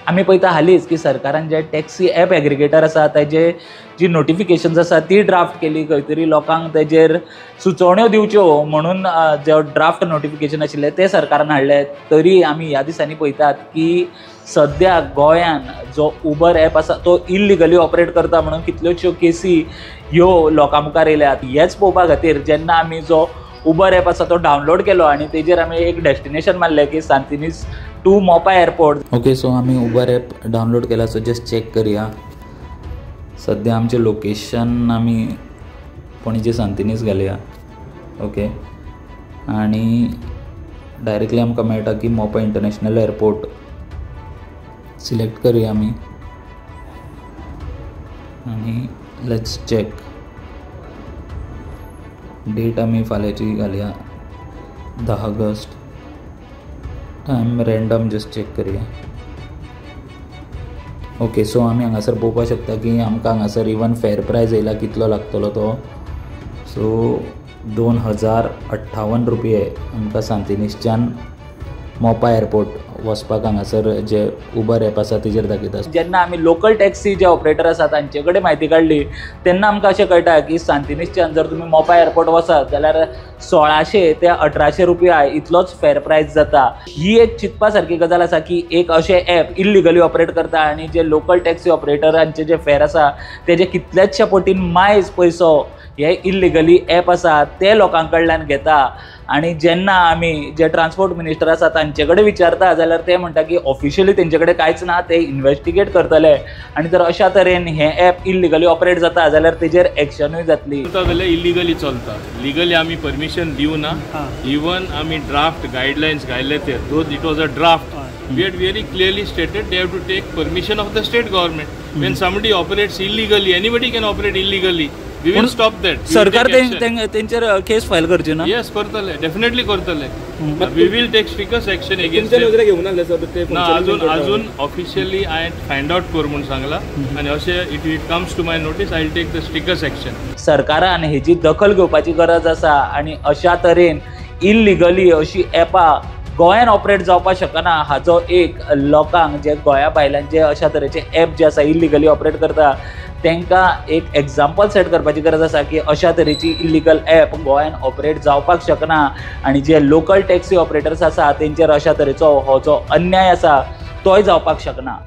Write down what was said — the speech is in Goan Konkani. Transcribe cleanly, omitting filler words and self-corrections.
आमी पळयता हालींच की सरकारान जे टॅक्सी ॲप एग्रिगेटर आसा तेजे जी नोटिफिकेशन्स आसा ती ड्राफ्ट केली, खंय तरी लोकांक तेजेर सुचोवण्यो दिवच्यो म्हणून जे ड्राफ्ट नोटिफिकेशन आशिल्लें तें सरकारान हाडलें. तरी आमी ह्या दिसांनी पळयतात की सद्या गोंयान जो उबर ॲप आसा तो इल्लिगली ऑपरेट करता म्हणून कितल्योश्यो केसी ह्यो लोकां मुखार येयल्यात. हेंच पळोवपा खातीर जेन्ना आमी जो उबर ॲप आसा तो डावनलोड केलो आनी तेजेर आमी एक डेस्टिनेशन मारलें की Santinez to Mopa airport. Okay, so आमी उबर ॲप डावनलोड केला, सो जस्ट चॅक करया. सद्या आमचें लोकेशन आमी पणजे सांतिनेज घालया. ओके, आनी डायरेक्टली आमकां मेळटा की मोपा इंटरनॅशनल एअरपोर्ट सिलेक्ट करूया आमी आनी let's check. Date आमी फाल्यांची घालया 10 August. Time random just check करया. ओके, सो आमी हांगासर पळोवपाक शकता की आमकां हांगासर इवन फेर प्रायस येयला कितलो लागतलो तो. सो 2058 रुपये आमकां सांतिनेजच्यान मोपा एअरपोर्ट वचपाक हांगासर जे उबर ॲप आसा तेजेर दाखयता. जेन्ना आमी लोकल टॅक्सी जे ऑपरेटर आसा तांचे कडेन म्हायती काडली तेन्ना आमकां अशें कळटा की सांतिनेजच्यान जर तुमी मोपा एअरपोर्ट वचत जाल्यार 1600 ते 1800 रुपया इतलोच फेर प्रायस जाता. ही एक चिंतपा सारकी गजाल आसा की एक अशें ॲप इल्लिगली ऑपरेट करता आनी जे लोकल टॅक्सी ऑपरेटरांचे जे फेर आसा तेजे कितल्याचशा पटीन मायज पयसो हे इल्लिगली ॲप आसा ते लोकां कडल्यान घेता. आनी जेन्ना आमी जे ट्रान्सपोर्ट मिनिस्टर आसा तांचे कडेन विचारता जाल्यार ते म्हणटा की ऑफिशियली तेंचे कडेन कांयच ना, ते इन्वेस्टिगेट करतले आनी जर अशा तरेन हें ॲप इल्लिगली ऑपरेट जाता जाल्यार तेजेर एक्शनूय जातली. जाल्यार इल्लिगली चलता, लिगली आमी परमिशन दिवना. इवन आमी ड्राफ्ट गायडलायन्स घायले ते, though it was a draft, we had very clearly stated they have to take permission of the state government. When somebody operates illegally, anybody can operate illegally, we will stop that. सरकार तेंचेर केस फायल करची ना? Yes, करतले, डेफिनेटली करतले. We will take strictest action against. ना, अजून अजून ऑफिशियली हांवें फायंड आउट कर म्हूण सांगला आनी अशें it it comes to my notice, I will take the strictest action. सरकारान हेजी दखल घेवपाची गरज आसा आनी अशा तरेन इल्लिगली अशी ॲपां गोंयान ऑपरेट जावपाक शकना हाचो एक लोकांक जे गोंया भायल्यान जे अशा तरेचे ॲप जे आसा इल्लिगली ऑपरेट करता तांकां एक एग्जाम्पल सेट करपाची गरज आसा की अशा तरेची इल्लिगल ॲप गोंयान ऑपरेट जावपाक शकना आनी जे लोकल टॅक्सी ऑपरेटर्स आसा तेंचेर अशा तरेचो हो जो अन्याय आसा तोय जावपाक शकना.